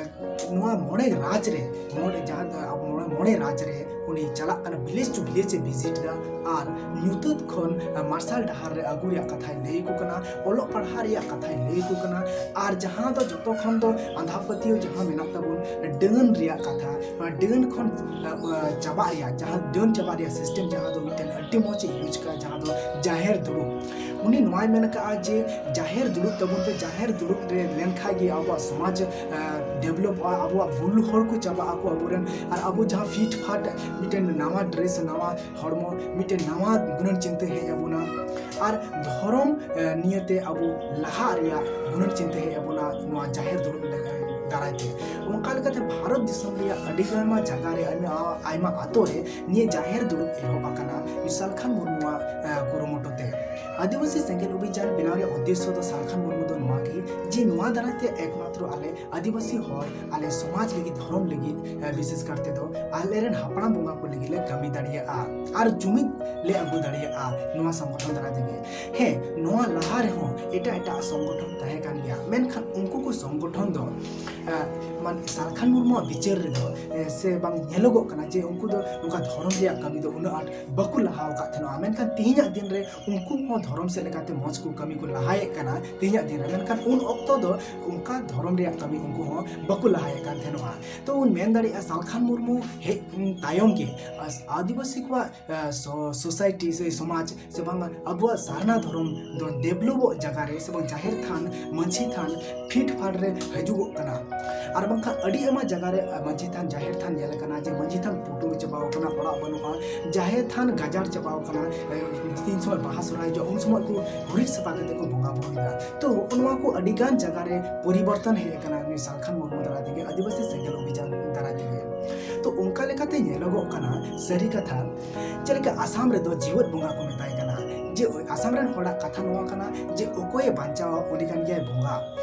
ᱱᱚᱣᱟ ᱢᱚᱬᱮ ᱨᱟᱡᱽ ᱨᱮ, ᱢᱚᱬᱮ ᱡᱟᱦᱟᱸ ᱫᱚ ᱟᱵᱚ ᱢᱚᱬᱮ, ᱢᱚᱬᱮ ᱨᱟᱡᱽ ᱨᱮ ᱩᱱᱤ ᱪᱟᱞᱟᱜ ᱠᱟᱱᱟ, village to village A visit ᱮᱫᱟ ᱟᱨ ᱧᱩᱛᱟᱹᱛ ᱠᱷᱚᱱ ᱢᱟᱨᱥᱟᱞ ᱰᱟᱦᱟᱨ ᱨᱮ ᱟᱹᱜᱩ ᱨᱮᱭᱟᱜ ᱠᱟᱛᱷᱟᱭ ᱞᱟᱹᱭ ᱟᱠᱚ ᱠᱟᱱᱟ, ᱚᱞᱚᱜ ᱯᱟᱲᱦᱟᱜ ᱨᱮᱭᱟᱜ ᱠᱟᱛᱷᱟᱭ ᱞᱟᱹᱭ ᱟᱠᱚ ᱠᱟᱱᱟ᱾ ᱟᱨ ᱡᱟᱦᱟᱸ ᱫᱚ ᱡᱚᱛᱚ ᱠᱷᱚᱱ ᱫᱚ ᱟᱸᱫᱷᱟ ᱯᱟᱹᱛᱭᱟᱹᱣ ᱡᱟᱦᱟᱸ ᱢᱮᱱᱟᱜ ᱛᱟᱵᱚᱱ, ᱰᱟᱹᱱ ᱨᱮᱭᱟᱜ ᱠᱟᱛᱷᱟ, ᱰᱟᱹᱱ ᱠᱷᱚᱱ ᱪᱟᱵᱟᱜ ᱨᱮᱭᱟᱜ, ᱡᱟᱦᱟᱸ ᱰᱟᱹᱱ ᱪᱟᱵᱟᱜ ᱨᱮᱭᱟᱜ system, ᱡᱟᱦᱟᱸ ᱫᱚ ᱢᱤᱫᱴᱮᱱ ᱟᱹᱰᱤ ᱢᱚᱡᱽ ᱮ use ᱠᱟᱜᱼᱟ, ᱡᱟᱦᱟᱸ ᱫᱚ ᱡᱟᱦᱮᱨ ᱫᱩᱲᱩᱵ᱾ ᱩᱱᱤ ᱱᱚᱣᱟᱭ ᱢᱮᱱ ᱠᱟᱜᱼᱟ ᱡᱮ ᱡᱟᱦᱮᱨ ᱫᱩᱲᱩᱵ ᱛᱟᱵᱚᱱ ᱯᱮ, ᱡᱟᱦᱮᱨ ᱫᱩᱲᱩᱵ ᱨᱮ ᱞᱮᱱᱠᱷᱟᱡ ᱜᱮ ᱟᱵᱚᱣᱟᱜ ᱥᱚᱢᱟᱡᱽ ᱰᱮᱵᱷᱞᱚᱯᱚᱜᱼᱟ, ᱟᱵᱚᱣᱟᱜ ᱵᱩᱞ ᱦᱚᱲ ᱠᱚ ᱪᱟᱵᱟᱜ ᱟᱠᱚ ᱟᱵᱚᱨᱮᱱ, ᱟᱨ ᱟᱵᱚ ᱡᱟᱦᱟᱸ ᱯᱷᱤᱴ ᱯᱷᱟᱴ ᱢᱤᱫᱴᱮᱱ ᱱᱟᱣᱟ dress, ᱱᱟᱣᱟ ᱦᱚᱲᱢᱚ, ᱢᱤᱫᱴᱮᱱ ᱱᱟᱣᱟ ᱜᱩᱱᱟᱹᱱ ᱪᱤᱱᱛᱟᱹ ᱦᱮᱡ ᱟᱵᱚᱱᱟ᱾ ᱟᱨ ᱫᱷᱚᱨᱚᱢ ᱱᱤᱭᱟᱹᱛᱮ ᱟᱵᱚ ᱞᱟᱦᱟᱜ ᱨᱮᱭᱟᱜ ᱜᱩᱱᱟᱹᱱ ᱪᱤᱱᱛᱟᱹ ᱦᱮᱡ ᱟᱵᱚᱱᱟ ᱱᱚᱣᱟ ᱡᱟᱦᱮᱨ ᱫᱩᱲᱩᱵ ᱫᱟᱨᱟᱭ ᱛᱮ᱾ ᱚᱱᱠᱟ ᱞᱮᱠᱟᱛᱮ ᱵᱷᱟᱨᱚᱛ ᱫᱤᱥᱚᱢ ᱨᱮᱭᱟᱜ ᱟᱹᱰᱤ ᱟᱭᱢᱟ ᱡᱟᱭᱜᱟ ᱨᱮ, ᱟᱭᱢᱟ, ᱟᱭᱢᱟ ᱟᱛᱳ ᱨᱮ ᱱᱤᱭᱟᱹ ᱡᱟᱦᱮᱨ ᱫᱩᱲᱩᱵ ᱮᱦᱚᱵ ᱟᱠᱟᱱᱟ ᱥᱟᱞᱠᱷᱟᱱ ᱢᱩᱨᱢᱩᱣᱟᱜ ᱠᱩᱨᱩᱢᱩᱴᱩ ᱛᱮ᱾ ᱟᱹᱫᱤᱵᱟᱹᱥᱤ ᱥᱮᱸᱜᱮᱞ ᱚᱵᱷᱤᱡᱟᱱ ᱵᱮᱱᱟᱣ ᱨᱮᱭᱟᱜ ᱩᱫᱽᱫᱮᱥᱥᱚ ᱫᱚ ᱥᱟᱞᱠᱷᱟᱱ ᱢᱩᱨᱢᱩ ᱫᱚ ᱱᱚᱣᱟ ᱜᱮ ᱡᱮ ᱱᱚᱣᱟ ᱫᱟᱨᱟᱭ ᱛᱮ ᱮᱠᱢᱟᱛᱨᱚ ᱟᱞᱮ ᱟᱹᱫᱤᱵᱟᱹᱥᱤ ᱦᱚᱲ, ᱟᱞᱮ ᱥᱚᱢᱟᱡᱽ ᱞᱟᱹᱜᱤᱫ, ᱫᱷᱚᱨᱚᱢ ᱞᱟᱹᱜᱤᱫ, ᱵᱤᱥᱮᱥ ᱠᱟᱨᱛᱮ ᱫᱚ ᱟᱞᱮᱨᱮᱱ ᱦᱟᱯᱲᱟᱢ ᱵᱚᱸᱜᱟ ᱠᱚ ᱞᱟᱹᱜᱤᱫ ᱞᱮ ᱠᱟᱹᱢᱤ ᱫᱟᱲᱮᱭᱟᱜᱼᱟ ᱟᱨ ᱡᱩᱢᱤᱫ ᱞᱮ ᱟᱹᱜᱩ ᱫᱟᱲᱮᱭᱟᱜᱼᱟ ᱱᱚᱣᱟ ᱥᱚᱝᱜᱚᱴᱷᱚᱱ ᱫᱟᱨᱟᱭ ᱛᱮᱜᱮ᱾ ᱦᱮᱸ, ᱱᱚᱣᱟ ᱞᱟᱦᱟ ᱨᱮᱦᱚᱸ ᱮᱴᱟᱜ ᱮᱴᱟᱜ ᱥᱚᱝᱜᱚᱴᱷᱚᱱ ᱛᱟᱦᱮᱸ ᱠᱟᱱ ᱜᱮᱭᱟ, ᱢᱮᱱᱠᱷᱟᱱ ᱩᱱᱠᱩ ᱠᱚ ᱥᱚᱝᱜᱚᱴᱷᱚᱱ ᱫᱚ ᱢᱟᱱᱮ ᱥᱟᱞᱠᱷᱟᱱ ᱢᱩᱨᱢᱩᱣᱟᱜ ᱵᱤᱪᱟᱹᱨ ᱨᱮᱫᱚ ᱥᱮ ᱵᱟᱝ ᱧᱮᱞᱚᱜᱚᱜ ᱠᱟᱱᱟ ᱡᱮ ᱩᱱᱠᱩ ᱫᱚ ᱱᱚᱝᱠᱟ ᱫᱷᱚᱨᱚᱢ ᱨᱮᱭᱟᱜ ᱠᱟᱹᱢᱤ ᱫᱚ ᱩᱱᱟᱹᱜ ᱟᱸᱴ ᱵᱟᱠᱚ ᱞᱟᱦᱟ ᱟᱠᱟᱫ ᱛᱟᱦᱮᱱᱟ᱾ ᱢᱮᱱᱠᱷᱟᱱ ᱛᱮᱦᱮᱧᱟᱜ ᱫᱤᱱ ᱨᱮ ᱩᱱᱠᱩ ᱦᱚᱸ ᱫᱷᱚᱨᱚᱢ ᱥᱮᱫ ᱞᱮᱠᱟᱛᱮ ᱢᱚᱡᱽ ᱠᱚ ᱠᱟᱹᱢᱤ ᱠᱚ ᱞᱟᱦᱟᱭᱮᱫ ᱠᱟᱱᱟ ᱛᱮᱦᱮᱧᱟᱜ ᱫᱤᱱ ᱨᱮ, ᱢᱮᱱᱠᱷᱟᱱ ᱩᱱ ᱚᱠᱛᱚ ᱫᱚ ᱚᱱᱠᱟ ᱫᱷᱚᱨᱚᱢ ᱨᱮᱭᱟᱜ ᱠᱟᱹᱢᱤ ᱩᱱᱠᱩ ᱦᱚᱸ ᱵᱟᱠᱚ ᱞᱟᱦᱟᱭᱮᱫ ᱠᱟᱱ ᱛᱟᱦᱮᱱᱚᱜᱼᱟ᱾ ᱛᱚ ᱩᱱ ᱢᱮᱱ ᱫᱟᱲᱮᱭᱟᱜᱼᱟ ᱥᱟᱞᱠᱷᱟᱱ ᱢᱩᱨᱢᱩ ᱦᱮᱡ ᱛᱟᱭᱚᱢ ᱜᱮ ᱟᱹᱫᱤᱵᱟᱹᱥᱤ ᱠᱚᱣᱟᱜ ᱥᱳᱥᱟᱭᱴᱤ ᱥᱮ ᱥᱚᱢᱟᱡᱽ ᱥᱮ ᱵᱟᱝ ᱟᱵᱚᱣᱟᱜ ᱥᱟᱨᱱᱟ ᱫᱷᱚᱨᱚᱢ ᱫᱚ ᱰᱮᱵᱷᱞᱚᱯᱚᱜ ᱡᱟᱭᱜᱟ ᱨᱮ ᱥᱮ ᱵᱟᱝ ᱡᱟᱦᱮᱨ ᱛᱷᱟᱱ, ᱢᱟᱹᱡᱷᱤ ᱛᱷᱟᱱ ᱯᱷᱤᱴ ᱯᱷᱟᱴ ᱨᱮ ᱦᱤᱡᱩᱜᱚᱜ ᱠᱟᱱᱟ᱾ ᱟᱨ ᱵᱟᱝᱠᱷᱟᱱ ᱟᱹᱰᱤ ᱟᱭᱢᱟ ᱡᱟᱭᱜᱟ ᱨᱮ ᱢᱟᱹᱡᱷᱤ ᱛᱷᱟᱱ, ᱡᱟᱦᱮᱨ ᱛᱷᱟᱱ ᱧᱮᱞ ᱟᱠᱟᱱᱟ ᱡᱮ ᱢᱟᱹᱡᱷᱤ ᱛᱷᱟᱱ ᱯᱩᱴᱩᱨ ᱪᱟᱵᱟᱣ ᱟᱠᱟᱱᱟ, ᱚᱲᱟᱜ ᱵᱟᱹᱱᱩᱜᱼᱟ, ᱡᱟᱦᱮᱨ ᱛᱷᱟᱱ ᱜᱟᱡᱟᱲ ᱪᱟᱵᱟᱣ ᱟᱠᱟᱱᱟ᱾ ᱛᱤᱱ ᱥᱚᱢᱚᱭ ᱵᱟᱦᱟ ᱥᱚᱦᱨᱟᱭ ᱦᱤᱡᱩᱜᱼᱟ ᱩᱱ ᱥᱚᱢᱚᱭ ᱠᱚ ᱜᱩᱨᱤᱡ ᱥᱟᱯᱷᱟ ᱠᱟᱛᱮ ᱠᱚ ᱵᱚᱸᱜᱟ ᱵᱩᱨᱩᱭᱮᱫᱟ᱾ ᱛᱚ ᱱᱚᱜᱼᱚ ᱱᱚᱣᱟ ᱠᱚ ᱟᱹᱰᱤ ᱜᱟᱱ ᱡᱟᱭᱜᱟ ᱨᱮ ᱯᱚᱨᱤᱵᱚᱨᱛᱚᱱ ᱦᱮᱡ ᱟᱠᱟᱱᱟ ᱱᱩᱭ ᱥᱟᱞᱠᱷᱟᱱ ᱢᱩᱨᱢᱩ ᱫᱟᱨᱟᱭ ᱛᱮᱜᱮ, ᱟᱹᱫᱤᱵᱟᱹᱥᱤ ᱥᱮᱸᱜᱮᱞ ᱚᱵᱷᱤᱡᱟᱱ ᱫᱟᱨᱟᱭ ᱛᱮᱜᱮ᱾ ᱛᱚ ᱚᱱᱠᱟ ᱞᱮᱠᱟᱛᱮ ᱧᱮᱞᱚᱜᱚᱜ ᱠᱟᱱᱟ ᱥᱟᱹᱨᱤ ᱠᱟᱛᱷᱟ, ᱪᱮᱫ ᱞᱮᱠᱟ ᱟᱥᱟᱢ ᱨᱮᱫᱚ ᱡᱤᱣᱮᱫ ᱵᱚᱸᱜᱟ ᱠᱚ ᱢᱮᱛᱟᱭ ᱠᱟᱱᱟ, ᱡᱮ ᱟᱥᱟᱢ ᱨᱮᱱ ᱦᱚᱲᱟᱜ ᱠᱟᱛᱷᱟ ᱱᱚᱣᱟ ᱠᱟᱱᱟ ᱡᱮ ᱚᱠᱚᱭᱮ ᱵᱟᱧᱪᱟᱣᱟ ᱩᱱᱤ ᱠᱟᱱ ᱜᱮᱭᱟᱭ ᱵᱚᱸᱜᱟ᱾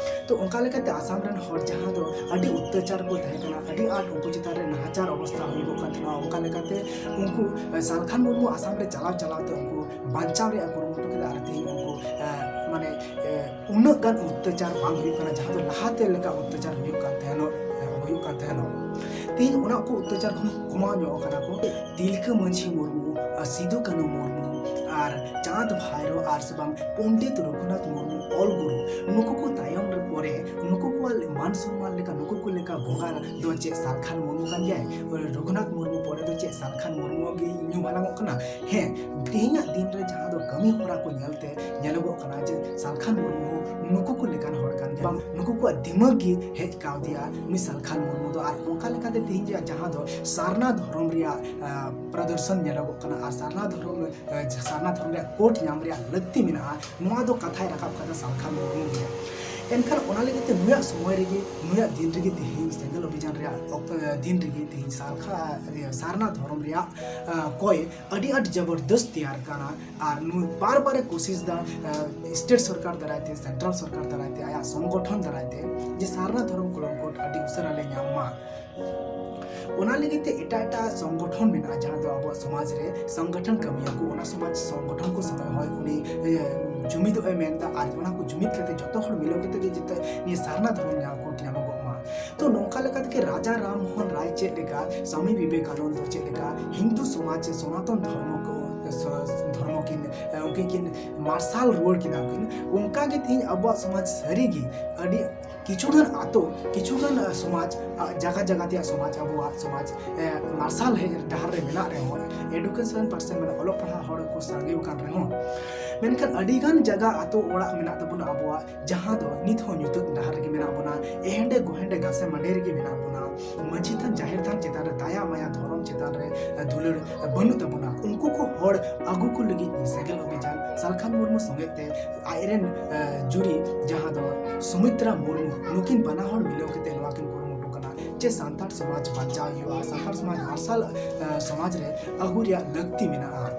ᱛᱚ ᱚᱱᱠᱟ ᱞᱮᱠᱟᱛᱮ ᱟᱥᱟᱢ ᱨᱮᱱ ᱦᱚᱲ ᱡᱟᱦᱟᱸ ᱫᱚ ᱟᱹᱰᱤ ᱚᱛᱛᱟᱪᱟᱨ ᱠᱚ ᱛᱟᱦᱮᱸ ᱠᱟᱱᱟ, ᱟᱹᱰᱤ ᱟᱸᱴ ᱩᱱᱠᱩ ᱪᱮᱛᱟᱱ ᱨᱮ ᱱᱟᱦᱟᱪᱟᱨ ᱚᱵᱚᱥᱛᱷᱟ ᱦᱩᱭᱩᱜᱚᱜ ᱠᱟᱱ ᱛᱟᱦᱮᱱᱟ, ᱚᱱᱠᱟ ᱞᱮᱠᱟᱛᱮ ᱩᱱᱠᱩ ᱥᱟᱞᱠᱷᱟᱱ ᱢᱩᱨᱢᱩ ᱟᱥᱟᱢ ᱨᱮ ᱪᱟᱞᱟᱣ ᱪᱟᱞᱟᱣ ᱛᱮ ᱩᱱᱠᱩ ᱵᱟᱧᱪᱟᱣ ᱨᱮᱭᱟᱜ ᱠᱩᱨᱩᱢᱩᱴᱩ ᱠᱮᱫᱟ ᱟᱨ ᱛᱮᱦᱮᱧ ᱩᱱᱠᱩ ᱢᱟᱱᱮ ᱩᱱᱟᱹᱜ ᱜᱟᱱ ᱚᱛᱛᱟᱪᱟᱨ ᱵᱟᱝ ᱦᱩᱭᱩᱜ ᱠᱟᱱᱟ ᱡᱟᱦᱟᱸ ᱫᱚ ᱞᱟᱦᱟᱛᱮ ᱞᱮᱠᱟ ᱚᱛᱛᱟᱪᱟᱨ ᱦᱩᱭᱩᱜ ᱠᱟᱱ ᱛᱟᱦᱮᱱᱚᱜ᱾ ᱦᱩᱭᱩᱜ ᱠᱟᱱ ᱛᱟᱦᱮᱱᱟ᱾ ᱛᱮᱦᱮᱧ ᱚᱱᱟ ᱠᱚ ᱚᱛᱛᱟᱪᱟᱨ ᱠᱷᱚᱱ ᱠᱚᱢᱟᱣ ᱧᱚᱜ ᱟᱠᱟᱱᱟ ᱠᱚ᱾ ᱛᱤᱞᱠᱟᱹ ᱢᱟᱹᱡᱷᱤ ᱢᱩᱨᱢᱩ, ᱟᱨ ᱥᱤᱫᱩ ᱠᱟᱹᱱᱦᱩ ᱢᱩᱨᱢᱩ, ᱟᱨ ᱪᱟᱸᱫᱽ ᱵᱷᱟᱭᱨᱳ, ᱟᱨ ᱥᱮ ᱵᱟᱝ ᱯᱚᱱᱰᱤᱛ ᱨᱚᱜᱷᱩᱱᱟᱛᱷ ᱢᱩᱨᱢᱩ ᱚᱞ ᱜᱩᱨᱩ, ᱱᱩᱠᱩ ᱠᱚ ᱛᱟᱭᱚᱢ ᱨᱮ ᱯᱚᱨᱮ ᱱᱩᱠᱩ ᱠᱚᱣᱟᱜ ᱢᱟᱱ ᱥᱚᱱᱢᱟᱱ ᱞᱮᱠᱟ, ᱱᱩᱠᱩ ᱠᱚ ᱞᱮᱠᱟ ᱵᱚᱸᱜᱟ ᱫᱚ ᱪᱮᱫ ᱥᱟᱞᱠᱷᱟᱱ ᱢᱩᱨᱢᱩ ᱠᱟᱱ ᱜᱮᱭᱟᱭ? ᱨᱚᱜᱷᱩᱱᱟᱛᱷ ᱢᱩᱨᱢᱩ ᱯᱚᱨᱮ ᱫᱚ ᱪᱮᱫ ᱥᱟᱞᱠᱷᱟᱱ ᱢᱩᱨᱢᱩ ᱜᱮ ᱧᱩᱢ ᱦᱟᱞᱟᱝᱚᱜ ᱠᱟᱱᱟ? ᱦᱮᱸ, ᱛᱮᱦᱮᱧᱟᱜ ᱫᱤᱱ ᱨᱮ ᱡᱟᱦᱟᱸ ᱫᱚ ᱠᱟᱹᱢᱤ ᱦᱚᱨᱟ ᱠᱚ ᱧᱮᱞᱛᱮ ᱧᱮᱞᱚᱜᱚᱜ ᱠᱟᱱᱟ ᱡᱮ ᱥᱟᱞᱠᱷᱟᱱ ᱢᱩᱨᱢᱩ ᱦᱚᱸ ᱱᱩᱠᱩ ᱠᱚ ᱞᱮᱠᱟᱱ ᱦᱚᱲ ᱠᱟᱱ ᱜᱮᱭᱟ᱾ ᱵᱟᱝ, ᱱᱩᱠᱩ ᱠᱚᱣᱟᱜ ᱫᱤᱢᱟᱹᱜᱽ ᱜᱮ ᱦᱮᱡ ᱠᱟᱣᱫᱮᱭᱟ ᱱᱩᱭ ᱥᱟᱞᱠᱷᱟᱱ ᱢᱩᱨᱢᱩ ᱫᱚ᱾ ᱟᱨ ᱚᱱᱠᱟ ᱞᱮᱠᱟᱛᱮ ᱛᱮᱦᱮᱧ ᱡᱟᱦᱟᱸ ᱫᱚ ᱥᱟᱨᱱᱟ ᱫᱷᱚᱨᱚᱢ ᱨᱮᱭᱟᱜ, ᱟᱸ, ᱯᱨᱚᱫᱚᱨᱥᱚᱱ ᱧᱮᱞᱚᱜᱚᱜ ᱠᱟᱱᱟ ᱟᱨ ᱥᱟᱨᱱᱟ ᱫᱷᱚᱨᱚᱢ, ᱟᱸ, ᱥᱟᱨᱱᱟ ᱫᱷᱚᱨᱚᱢ ᱨᱮᱭᱟᱜ ᱠᱳᱰ ᱧᱟᱢ ᱨᱮᱭᱟᱜ ᱞᱟᱹᱠᱛᱤ ᱢᱮᱱᱟᱜᱼᱟ, ᱱᱚᱣᱟ ᱫᱚ ᱠᱟᱛᱷᱟᱭ ᱨᱟᱠᱟᱵ ᱠᱟᱫᱟ ᱥᱟᱞᱠᱷᱟᱱ ᱢᱩᱨᱢᱩ ᱜᱮ᱾ ᱮᱱᱠᱷᱟᱱ ᱚᱱᱟ ᱞᱟᱹᱜᱤᱫ ᱛᱮ ᱱᱩᱭᱟᱜ ᱥᱚᱢᱚᱭ ᱨᱮᱜᱮ, ᱱᱩᱭᱟᱜ ᱫᱤᱱ ᱨᱮᱜᱮ ᱛᱮᱦᱮᱧ ᱥᱮᱸᱜᱮᱞ ᱚᱵᱷᱤᱡᱟᱱ ᱨᱮᱭᱟᱜ ᱚᱠᱛᱚ, ᱫᱤᱱ ᱨᱮᱜᱮ ᱛᱮᱦᱮᱧ ᱥᱟᱞᱠᱷᱟ-, ᱥᱟᱨᱱᱟ ᱫᱷᱚᱨᱚᱢ ᱨᱮᱭᱟᱜ, ᱟᱸ, ᱠᱚᱭ ᱟᱹᱰᱤ ᱟᱸᱴ ᱡᱚᱵᱚᱨᱫᱚᱥᱛ ᱛᱮᱭᱟᱨ ᱠᱟᱱᱟ᱾ ᱟᱨ ᱱᱩᱭ ᱵᱟᱨ ᱵᱟᱨᱮ ᱠᱳᱥᱤᱥ ᱫᱟ, ᱟᱸ, ᱥᱴᱮᱴ ᱥᱚᱨᱠᱟᱨ ᱫᱟᱨᱟᱭ ᱛᱮ, ᱥᱮᱱᱴᱨᱟᱞ ᱥᱚᱨᱠᱟᱨ ᱫᱟᱨᱟᱭ ᱛᱮ, ᱟᱭᱟᱜ ᱥᱚᱝᱜᱚᱴᱷᱚᱱ ᱫᱟᱨᱟᱭ ᱛᱮ, ᱡᱮ ᱥᱟᱨᱱᱟ ᱫᱷᱚᱨᱚᱢ ᱠᱚᱞᱚᱢ ᱠᱳᱰ ᱟᱹᱰᱤ ᱩᱥᱟᱹᱨᱟ ᱞᱮ ᱧᱟᱢ ᱢᱟ᱾ ᱚᱱᱟ ᱞᱟᱹᱜᱤᱫ ᱛᱮ ᱮᱴᱟᱜ ᱮᱴᱟᱜ ᱥᱚᱝᱜᱚᱴᱷᱚᱱ ᱢᱮᱱᱟᱜᱼᱟ, ᱡᱟᱦᱟᱸ ᱫᱚ ᱟᱵᱚᱣᱟᱜ ᱥᱚᱢᱟᱡᱽ ᱨᱮ ᱥᱚᱝᱜᱚᱴᱷᱚᱱ ᱠᱟᱹᱢᱤᱭᱟᱠᱚ᱾ ᱚᱱᱟ ᱥᱚᱢᱟᱡᱽ ᱥᱚᱝᱜᱚᱴᱷᱚᱱ ᱠᱚ ᱥᱚᱸᱜᱮ ᱦᱚᱸ ᱩᱱᱤ, ᱮ, ᱡᱩᱢᱤᱫᱚᱜ ᱮ ᱢᱮᱱᱫᱟ᱾ ᱟᱨ ᱚᱱᱟ ᱠᱚ ᱡᱩᱢᱤᱫ ᱠᱟᱛᱮ ᱡᱚᱛᱚ ᱦᱚᱲ ᱢᱤᱞᱟᱹᱣ ᱠᱟᱛᱮ ᱜᱮ ᱡᱟᱛᱮ ᱱᱤᱭᱟᱹ ᱥᱟᱨᱱᱟ ᱫᱷᱚᱨᱚᱢ ᱧᱟᱢ ᱠᱳᱰ ᱧᱟᱢᱚᱜᱚᱜ ᱢᱟ᱾ ᱛᱚ ᱱᱚᱝᱠᱟ ᱞᱮᱠᱟ ᱛᱮᱜᱮ ᱨᱟᱡᱟ ᱨᱟᱢ ᱢᱳᱦᱚᱱ ᱨᱟᱭ ᱪᱮᱫ ᱞᱮᱠᱟ, ᱥᱟᱢᱤ ᱵᱤᱵᱮᱠᱟᱱᱚᱱᱫᱚ ᱪᱮᱫ ᱞᱮᱠᱟ ᱦᱤᱱᱫᱩ ᱥᱚᱢᱟᱡᱽ ᱥᱮ ᱥᱚᱱᱟᱛᱚᱱ ᱫᱷᱚᱨᱢᱚ ᱠᱚ, ᱥᱚ-, ᱫᱷᱚᱨᱢᱚ ᱠᱤᱱ, ᱮ, ᱩᱱᱠᱤᱱ ᱠᱤᱱ ᱢᱟᱨᱥᱟᱞ ᱨᱩᱣᱟᱹᱲ ᱠᱮᱫᱟ ᱠᱤᱱ, ᱚᱱᱠᱟ ᱜᱮ ᱛᱮᱦᱮᱧ ᱟᱵᱚᱣᱟᱜ ᱥᱚᱢᱟᱡᱽ ᱥᱟᱹᱨᱤ ᱜᱮ ᱟᱹᱰᱤ ᱠᱤᱪᱷᱩ ᱜᱟᱱ ᱟᱛᱳ, ᱠᱤᱪᱷᱩ ᱜᱟᱱ, ᱮ, ᱥᱚᱢᱟᱡᱽ, ᱟ, ᱡᱟᱭᱜᱟ ᱡᱟᱭᱜᱟ ᱛᱮᱭᱟᱜ ᱥᱚᱢᱟᱡᱽ, ᱟᱵᱚᱣᱟᱜ ᱥᱚᱢᱟᱡᱽ, ᱮ, ᱢᱟᱨᱥᱟᱞ ᱦᱮᱡ ᱰᱟᱦᱟᱨ ᱨᱮ ᱢᱮᱱᱟᱜ ᱨᱮᱦᱚᱸ, education percent ᱢᱟᱱᱮ ᱚᱞᱚᱜ ᱯᱟᱲᱦᱟᱜ ᱦᱚᱲ ᱠᱚ ᱥᱟᱸᱜᱮ ᱟᱠᱟᱱ ᱨᱮᱦᱚᱸ, ᱢᱮᱱᱠᱷᱟᱱ ᱟᱹᱰᱤ ᱜᱟᱱ ᱡᱟᱭᱜᱟ ᱟᱛᱳ ᱚᱲᱟᱜ ᱢᱮᱱᱟᱜ ᱛᱟᱵᱚᱱᱟ ᱟᱵᱚᱣᱟᱜ, ᱡᱟᱦᱟᱸ ᱫᱚ ᱱᱤᱛ ᱦᱚᱸ ᱧᱩᱛᱟᱹᱛ ᱰᱟᱦᱟᱨ ᱨᱮᱜᱮ ᱢᱮᱱᱟᱜ ᱵᱚᱱᱟ, ᱮᱦᱮᱸᱰᱮ ᱜᱚᱦᱮᱸᱰᱮ ᱜᱷᱟᱥᱮ ᱢᱟᱸᱰᱮ ᱨᱮᱜᱮ ᱢᱮᱱᱟᱜ ᱵᱚᱱᱟ᱾ ᱢᱟᱹᱡᱷᱤ ᱛᱷᱟᱱ, ᱡᱟᱦᱮᱨ ᱛᱷᱟᱱ ᱪᱮᱛᱟᱱ ᱨᱮ ᱫᱟᱭᱟ ᱢᱟᱭᱟ ᱫᱷᱚᱨᱚᱢ ᱪᱮᱛᱟᱱ ᱨᱮ, ᱮ, ᱫᱩᱞᱟᱹᱲ, ᱮ, ᱵᱟᱹᱱᱩᱜ ᱛᱟᱵᱚᱱᱟ᱾ ᱩᱱᱠᱩ ᱠᱚ ᱦᱚᱲ ᱟᱹᱜᱩ ᱠᱚ ᱞᱟᱹᱜᱤᱫ ᱥᱮᱸᱜᱮᱞ ᱚᱵᱷᱤᱡᱟᱱ ᱥᱟᱞᱠᱷᱟᱱ ᱢᱩᱨᱢᱩ ᱥᱚᱸᱜᱮ ᱛᱮ ᱟᱡᱨᱮᱱ, ᱮ, ᱡᱩᱨᱤ ᱡᱟᱦᱟᱸ ᱫᱚ ᱥᱩᱢᱤᱛᱨᱟ ᱢᱩᱨᱢᱩ, ᱱᱩᱠᱤᱱ ᱵᱟᱱᱟ ᱦᱚᱲ ᱢᱤᱞᱟᱹᱣ ᱠᱟᱛᱮ ᱱᱚᱣᱟ ᱠᱤᱱ ᱠᱩᱨᱩᱢᱩᱴᱩ ᱠᱟᱱᱟ ᱡᱮ ᱥᱟᱱᱛᱟᱲ ᱥᱚᱢᱟᱡᱽ ᱵᱟᱧᱪᱟᱣ ᱦᱩᱭᱩᱜᱼᱟ, ᱥᱟᱱᱛᱟᱲ ᱥᱚᱢᱟᱡᱽ ᱢᱟᱨᱥᱟᱞ, ᱮ, ᱥᱚᱢᱟᱡᱽ ᱨᱮ ᱟᱹᱜᱩ ᱨᱮᱭᱟᱜ ᱞᱟᱹᱠᱛᱤ ᱢᱮᱱᱟᱜᱼᱟ᱾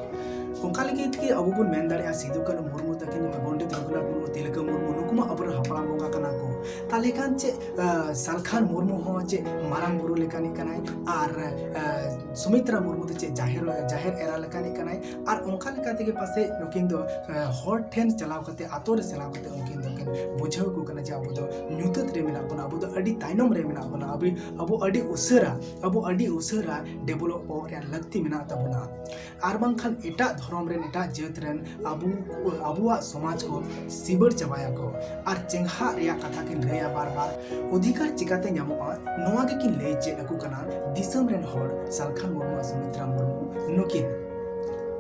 ᱚᱱᱠᱟ ᱞᱟᱹᱜᱤᱫ ᱛᱮᱜᱮ ᱟᱵᱚ ᱵᱚᱱ ᱢᱮᱱ ᱫᱟᱲᱮᱭᱟᱜᱼᱟ, ᱥᱤᱫᱩ ᱠᱟᱹᱱᱦᱩ ᱢᱩᱨᱢᱩ ᱛᱟᱹᱠᱤᱱ, ᱯᱚᱱᱰᱤᱛ ᱨᱚᱜᱷᱩᱱᱟᱛᱷ ᱢᱩᱨᱢᱩ, ᱛᱤᱞᱠᱟᱹ ᱢᱩᱨᱢᱩ, ᱱᱩᱠᱩ ᱢᱟ ᱟᱵᱚᱨᱮᱱ ᱦᱟᱯᱲᱟᱢ ᱵᱚᱸᱜᱟ ᱠᱟᱱᱟ ᱠᱚ᱾ ᱛᱟᱦᱞᱮ ᱠᱷᱟᱱ ᱪᱮᱫ ᱥᱟᱞᱠᱷᱟᱱ ᱢᱩᱨᱢᱩ ᱦᱚᱸ ᱪᱮᱫ ᱢᱟᱨᱟᱝ ᱵᱩᱨᱩ ᱞᱮᱠᱟᱱᱤᱡ ᱠᱟᱱᱟᱭ? ᱟᱨ ᱥᱩᱢᱤᱛᱨᱟ ᱢᱩᱨᱢᱩ ᱫᱚ ᱪᱮᱫ ᱡᱟᱦᱮᱨ ᱡᱟᱦᱮᱨ ᱮᱨᱟ ᱞᱮᱠᱟᱱᱤᱡ ᱠᱟᱱᱟᱭ? ᱟᱨ ᱚᱱᱠᱟ ᱞᱮᱠᱟ ᱛᱮᱜᱮ ᱯᱟᱥᱮᱡ ᱱᱩᱠᱤᱱ ᱫᱚ ᱦᱚᱲ ᱴᱷᱮᱱ ᱪᱟᱞᱟᱣ ᱠᱟᱛᱮ, ᱟᱛᱳ ᱨᱮ ᱪᱟᱞᱟᱣ ᱠᱟᱛᱮ ᱩᱱᱠᱤᱱ ᱫᱚᱠᱤᱱ ᱵᱩᱡᱷᱟᱹᱣ ᱟᱠᱚ ᱠᱟᱱᱟ ᱡᱮ ᱟᱵᱚ ᱫᱚ ᱧᱩᱛᱟᱹᱛ ᱨᱮ ᱢᱮᱱᱟᱜ ᱵᱚᱱᱟ, ᱟᱵᱚ ᱫᱚ ᱟᱹᱰᱤ ᱛᱟᱭᱱᱚᱢ ᱨᱮ ᱢᱮᱱᱟᱜ ᱵᱚᱱᱟ, ᱟᱵᱚ ᱟᱹᱰᱤ ᱩᱥᱟᱹᱨᱟ ᱟᱵᱚ ᱟᱹᱰᱤ ᱩᱥᱟᱹᱨᱟ ᱰᱮᱵᱷᱞᱚᱯᱚᱜ ᱨᱮᱭᱟᱜ ᱞᱟᱹᱠᱛᱤ ᱢᱮᱱᱟᱜ ᱛᱟᱵᱚᱱᱟ᱾ ᱟᱨ ᱵᱟᱝᱠᱷᱟᱱ ᱮᱴᱟᱜ ᱫᱷᱚᱨᱚᱢ ᱨᱮᱱ, ᱮᱴᱟᱜ ᱡᱟᱹᱛ ᱨᱮᱱ ᱟᱵᱚ ᱟᱵᱚᱣᱟᱜ ᱥᱚᱢᱟᱡᱽ ᱠᱚ ᱥᱤᱵᱟᱹᱲ ᱪᱟᱵᱟᱭᱟᱠᱚ ᱟᱨ ᱪᱮᱸᱜᱷᱟᱜ ᱨᱮᱭᱟᱜ ᱠᱟᱛᱷᱟ ᱠᱤᱱ ᱞᱟᱹᱭᱟ ᱵᱟᱨ ᱵᱟᱨ᱾ ᱚᱫᱷᱤᱠᱟᱨ ᱪᱤᱠᱟᱛᱮ ᱧᱟᱢᱚᱜᱼᱟ, ᱱᱚᱣᱟ ᱜᱮᱠᱤᱱ ᱞᱟᱹᱭ ᱪᱮᱫ ᱟᱠᱚ ᱠᱟᱱᱟ ᱫᱤᱥᱚᱢ ᱨᱮᱱ ᱦᱚᱲ, ᱥᱟᱞᱠᱷᱟᱱ ᱢᱩᱨᱢᱩ ᱟᱨ ᱥᱩᱢᱤᱛᱨᱟ ᱢᱩᱨᱢᱩ ᱱᱩᱠᱤᱱ᱾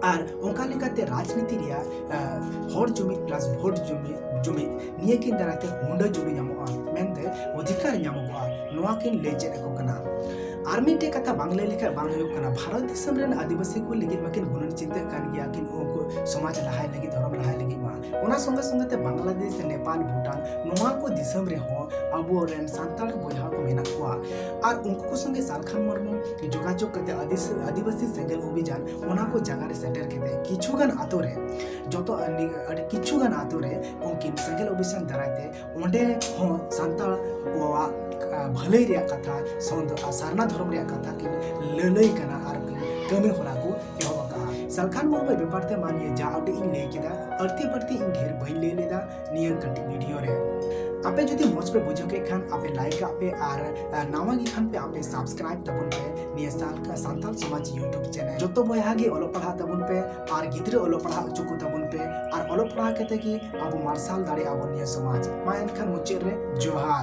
ᱟᱨ ᱚᱱᱠᱟ ᱞᱮᱠᱟᱛᱮ ᱨᱟᱡᱽᱱᱤᱛᱤ ᱨᱮᱭᱟᱜ ᱦᱚᱲ ᱡᱩᱢᱤᱫ ᱯᱞᱟᱥ ᱵᱷᱳᱴ ᱡᱩᱢᱤᱫ ᱡᱩᱢᱤᱫ ᱱᱤᱭᱟᱹ ᱠᱤᱱ ᱫᱟᱨᱟᱭ ᱛᱮ ᱦᱩᱰᱟᱹ ᱡᱩᱲᱩ ᱧᱟᱢᱚᱜᱼᱟ ᱢᱮᱱᱛᱮ ᱚᱫᱷᱤᱠᱟᱨ ᱧᱟᱢᱚᱜᱚᱜᱼᱟ, ᱱᱚᱣᱟ ᱠᱤᱱ ᱞᱟᱹᱭ ᱪᱮᱫ ᱟᱠᱚ ᱠᱟᱱᱟ᱾ ᱟᱨ ᱢᱤᱫᱴᱮᱡ ᱠᱟᱛᱷᱟ ᱵᱟᱝ ᱞᱟᱹᱭ ᱞᱮᱠᱷᱟᱱ ᱵᱟᱝ ᱦᱩᱭᱩᱜ ᱠᱟᱱᱟ, ᱵᱷᱟᱨᱚᱛ ᱫᱤᱥᱚᱢ ᱨᱮᱱ ᱟᱹᱫᱤᱵᱟᱹᱥᱤ ᱠᱚ ᱞᱟᱹᱜᱤᱫ ᱢᱟᱠᱤᱱ ᱜᱩᱱᱟᱹᱱ ᱪᱤᱱᱛᱟᱹᱜ ᱠᱟᱱ ᱜᱮᱭᱟ ᱠᱤᱱ, ᱩᱱᱠᱩ ᱥᱚᱢᱟᱡᱽ ᱞᱟᱦᱟᱭ ᱞᱟᱹᱜᱤᱫ, ᱫᱷᱚᱨᱚᱢ ᱞᱟᱦᱟᱭ ᱞᱟᱹᱜᱤᱫ ᱢᱟ᱾ ᱚᱱᱟ ᱥᱚᱸᱜᱮ ᱥᱚᱸᱜᱮ ᱛᱮ ᱵᱟᱝᱞᱟᱫᱮᱥ ᱥᱮ ᱱᱮᱯᱟᱞ, ᱵᱷᱩᱴᱟᱱ, ᱱᱚᱣᱟ ᱠᱚ ᱫᱤᱥᱚᱢ ᱨᱮᱦᱚᱸ ᱟᱵᱚ ᱨᱮᱱ ᱥᱟᱱᱛᱟᱲ ᱵᱚᱭᱦᱟ ᱠᱚ ᱢᱮᱱᱟᱜ ᱠᱚᱣᱟ᱾ ᱟᱨ ᱩᱱᱠᱩ ᱠᱚ ᱥᱚᱸᱜᱮ ᱥᱟᱞᱠᱷᱟᱱ ᱢᱩᱨᱢᱩ ᱡᱳᱜᱟᱡᱳᱜᱽ ᱠᱟᱛᱮ ᱟᱹᱫᱤᱥ-, ᱟᱹᱫᱤᱵᱟᱹᱥᱤ ᱥᱮᱸᱜᱮᱞ ᱚᱵᱷᱤᱡᱟᱱ ᱚᱱᱟ ᱠᱚ ᱡᱟᱭᱜᱟ ᱨᱮ ᱥᱮᱴᱮᱨ ᱠᱟᱛᱮ ᱠᱤᱪᱷᱩ ᱜᱟᱱ ᱟᱛᱳ ᱨᱮ, ᱡᱚᱛᱚ ᱟᱹᱰᱤ, ᱟᱹᱰᱤ ᱠᱤᱪᱷᱩ ᱜᱟᱱ ᱟᱛᱳ ᱨᱮ ᱩᱱᱠᱤᱱ ᱥᱮᱸᱜᱮᱞ ᱚᱵᱷᱤᱡᱟᱱ ᱫᱟᱨᱟᱭ ᱛᱮ ᱚᱸᱰᱮ ᱦᱚᱸ ᱥᱟᱱᱛᱟᱲ ᱠᱚᱣᱟᱜ, ᱟ, ᱵᱷᱟᱹᱞᱟᱹᱭ ᱨᱮᱭᱟᱜ ᱠᱟᱛᱷᱟ, ᱥᱚᱱᱫ-, ᱟ, ᱥᱟᱨᱱᱟ ᱫᱷᱚᱨᱚᱢ ᱨᱮᱭᱟᱜ ᱠᱟᱛᱷᱟ ᱠᱤᱱ ᱞᱟᱹᱞᱟᱹᱭ ᱠᱟᱱᱟ ᱟᱨ ᱠᱤᱱ ᱠᱟᱹᱢᱤ ᱦᱚᱨᱟ ᱠᱚ ᱮᱦᱚᱵ ᱟᱠᱟᱫᱼᱟ᱾ ᱥᱟᱞᱠᱷᱟᱱ ᱢᱩᱨᱢᱩ ᱵᱮᱯᱟᱨ ᱛᱮ ᱢᱟ ᱱᱤᱭᱟᱹ ᱡᱟ ᱩᱰᱤᱡ ᱤᱧ ᱞᱟᱹᱭ ᱠᱮᱫᱟ, ᱟᱹᱲᱛᱤ ᱵᱟᱹᱲᱛᱤ ᱤᱧ ᱰᱷᱮᱨ ᱵᱟᱹᱧ ᱞᱟᱹᱭ ᱞᱮᱫᱟ ᱱᱤᱭᱟᱹ ᱠᱟᱹᱴᱤᱡ ᱵᱷᱤᱰᱤᱭᱳ ᱨᱮ᱾ ᱟᱯᱮ ᱡᱩᱫᱤ ᱢᱚᱡᱽ ᱯᱮ ᱵᱩᱡᱷᱟᱹᱣ ᱠᱮᱫ ᱠᱷᱟᱱ ᱟᱯᱮ ᱞᱟᱭᱤᱠ ᱟᱜ ᱯᱮ, ᱟᱨ, ᱟ, ᱱᱟᱣᱟ ᱜᱮ ᱠᱷᱟᱱ ᱯᱮ ᱟᱯᱮ ᱥᱟᱵᱥᱠᱨᱟᱭᱤᱵ ᱛᱟᱵᱚᱱ ᱯᱮ ᱱᱤᱭᱟᱹ ᱥᱟᱞ-, ᱥᱟᱱᱛᱟᱲ ᱥᱚᱢᱟᱡᱽ YouTube ᱪᱮᱱᱮᱞ᱾ ᱡᱚᱛᱚ ᱵᱚᱭᱦᱟ ᱜᱮ ᱚᱞᱚᱜ ᱯᱟᱲᱦᱟᱜ ᱛᱟᱵᱚᱱ ᱯᱮ ᱟᱨ ᱜᱤᱫᱽᱨᱟᱹ ᱚᱞᱚᱜ ᱯᱟᱲᱦᱟᱜ ᱦᱚᱪᱚ ᱠᱚ ᱛᱟᱵᱚᱱ ᱯᱮ, ᱟᱨ ᱚᱞᱚᱜ ᱯᱟᱲᱦᱟᱣ ᱠᱟᱛᱮ ᱜᱮ ᱟᱵᱚ ᱢᱟᱨᱥᱟᱞ ᱫᱟᱲᱮᱭᱟᱜᱼᱟ ᱵᱚᱱ ᱱᱤᱭᱟᱹ ᱥᱚᱢᱟᱡᱽ᱾ ᱢᱟ ᱮᱱᱠᱷᱟᱱ ᱢᱩᱪᱟᱹᱫ ᱨᱮ ᱡᱚᱦᱟᱨ᱾